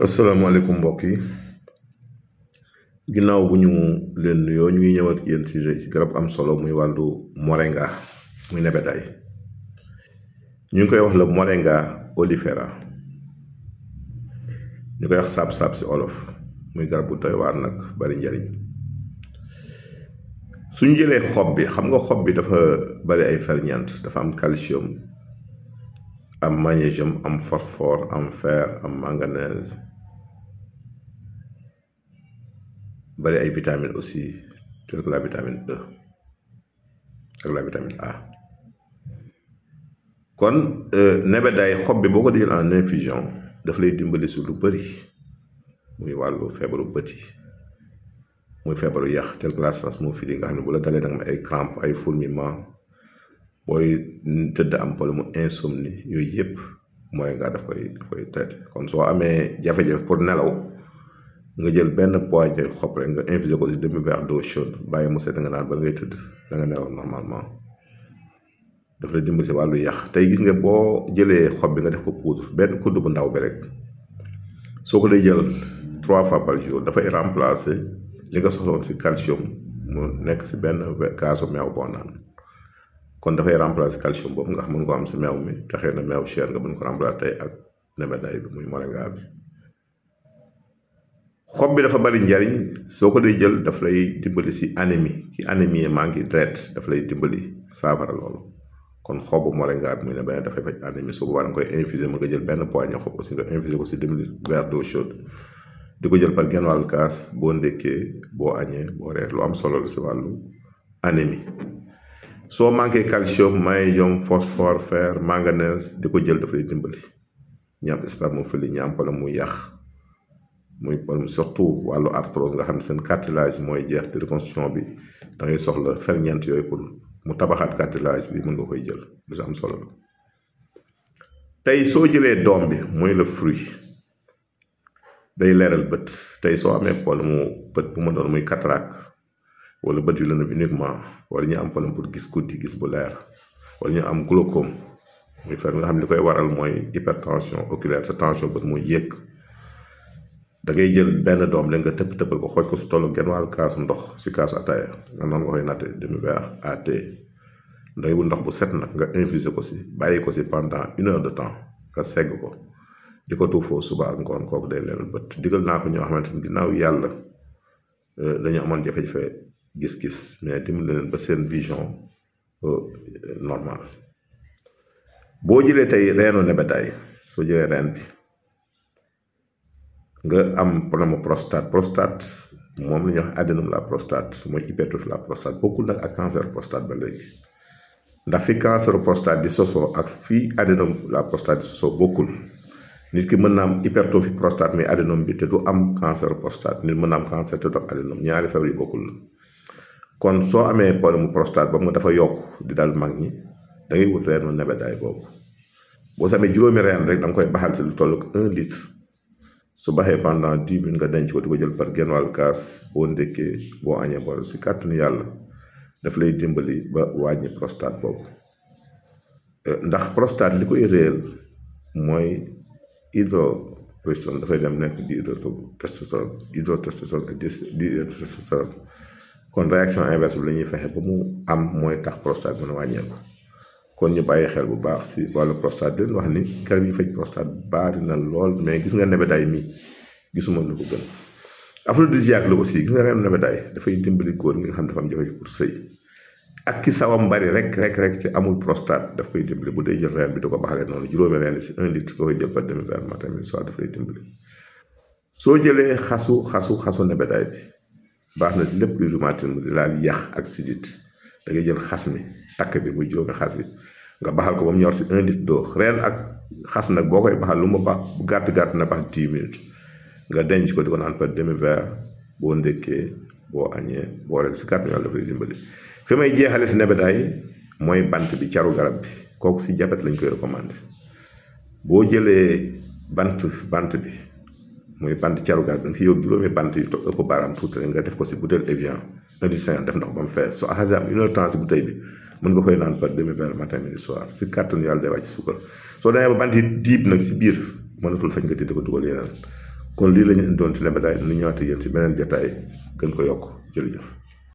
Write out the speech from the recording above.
asalaamaaleykum mbokk yi ginnaaw bu ñu leen nuyoo ñu ngi ñëwaat ak yéen si garab am solo muy wàllu moringa muy nebedaay ñu ngi koy wax la moringa oleifera ñu koy wax saab-saab si olof muy garab bu doy waar nag bari njariñ suñu jëlee xob bi xam nga xob bi dafa bari ay ferñeent dafa am calcium am magnésium am phosphore am fer am manganèse bari ay vitamines aussi telle que la vitamine E ak la vitamine A kon nebedaay xob bi boo ko di jël en infusion daf lay dimbali su lu bëri muy wàllu feebaru bët yi muy feebaru yax tel que la spasmophilie nga xam ne bu la dalee da nga am ay crampes ay fourmillements booy tëdd am problème mu insomnie yooyu yëpp moringa daf koy traité kon soo amee jafe-jafe pour nelaw nga jël benn poignée xob rek nga infusé ko si demi-verre d'eau chaude bàyyi mu sedd nga naan ba ngay tëdd da nga nelaw normalement daf lay dimbali si wàllu yax tey gis nga boo jëlee xob bi nga def ko poudre benn kudd bu ndaw bi rek soo ko lay jël 3 fois par jour dafay remplacer li nga soxla woon si calcium mu nekk si benn kaasu meew boo naan kon dafay remplacer calcium boobu nga xam mën ko am si meew mi te xëy na meew cher nga mën ko remplacer tey ak nebedaay bi muy moringa bi xob bi dafa bari njariñ soo ko dee jël daf lay dimbali si anémie ki anémie manque deret daf lay dimbali saafara loolu kon xobu moringa bi muy nebedaay dafay faj anémie su boobaa nga koy infuser mën nga jël benn poignée xob aussi nga infuser ko si demi-verre d'eau chaude di ko jël par genn wàllu kaas boo ndékkee boo añee boo reer lu am solo la si wàllu anémie soo manqué calcium magnésium phosphore fer manganèse di ko jël daf lay dimbali ñi am spermophilie ñi am problème mu yàq muy problème surtout wàllu arthrose nga xam ne seen cartilage mooy jeex te reconstruction bi da ngay soxla ferñeent yooyu pour mu tabaxaat cartilage bi mën nga koy jël lu si am solo la tey soo jëlee doom bi mooy le fruit day leeral bët tey soo amee problème mu bët bu ma doon muy cataracte wala bët yu lëndëm uniquement wala ñu am problème pour gis guddi gis bu leer wala ñu am glaucome muy fer nga xam ne li koy waral mooy hypertension oculaire sa tension bët muy yéeg da ngay jël benn doom la nga tëppal ko xooj ko su tollu genn wàllu kaasu ndox si kaasu ataaya nga noonu nga koy natte demi-verre à thé day wut ndox bu set nag nga infuser ko si bàyyi ko si pendant 1 heure de temps nga segg ko di ko tuufoo suba ak ngoon kooku day leeral bët digal naa ko ñoo xamante ni ginnaaw yàlla dañu amoon jafe-jafe gis-gis mais dimbali leen ba seen vision normal boo jëlee tey reenu nebedaay soo jëlee reen bi nga am problème prostate moom la ñuy wax adénome la prostate mooy hypertrophie la prostate bokkul nag ak cancer prostate ba léegi ndax fi cancer prostate di sosoo ak fii adénome la prostate di sosoo bokkul nit ki mën na am hypertrophie prostate mais adénome bi te du am cancer prostate nit mën na am cancer te du am adénome ñaari feebar yi bokkul la kon soo amee problème prostate ba mu dafa yokk di dal mag ñi da ngay wut reenu nebedaay boobu boo samee juróomi reen rek da nga koy baxal si lu toll ak 1 litre su baxee pendant 10 minutes nga denc ko di ko jël par genn wàllu kaas boo ndékkee boo añee boole si kàttanu yàlla daf lay dimbali ba wàññi prostate boobu ndax prostate li koy réel mooy hydroprostérone dafay dem nekk hydrotestostérone ak dihydrotestostérone kon réaction inverse bi la ñuy fexe ba mu am mooy tax prostate mën a wàññeeku kon ñu bàyyi xel bu baax si wàllu prostate leen wax ni garab yi faj prostate bari na lool mais gis nga nebedaay mi gisuma lu ko gën aphrodisiaque la aussi gis nga reenu nebedaay dafay dimbali góor nga xam dafa am jafe pour sëy ak ki sawam bari rek te amul prostate daf koy dimbali bu dee jël reen bi da ko baxalee noonu juróomi reen si 1 litre nga koy jël par demi-verre matin midi soir daf lay dimbali soo jëlee xasu nebedaay bi baax na si lépp luy rhumatisme di laal yax ak sidit da ngay jël xas mi takk bi muy juróomi xas yi nga baxal ko ba mu ñor si 1 litre d'eau reen ak xas nag boo koy baxal lu ma baax bu gàtt na baax 10 minutes nga denc ko di ko naan par demi-verre boo ndékkee boo añee boo reer si kàttan yàlla dafay dimbali fi may jeexale si nebedaay mooy bant bi caru garab bi kooku si diabète lañ koy recommandé boo jëlee bant bi muy bant caru garab bi nga si yóbbu juróomi bant yu ëpp baaraam tuuti rek nga def ko si bouteille Evian 1,5 litre def ndox ba mu fees soo xasee am 1 heure temps si bouteille bi mën nga koy naan par demi-verre matin midi soir si kàttanu yàlla day wàcc suukar soo demee ba bant yi diib nag si biir mënatul fañ nga di ko dugal yeneen kon lii la ñu indoon si nebedaay nu ñëwaat yéen si beneen jataay gën ko yokk jërëjëf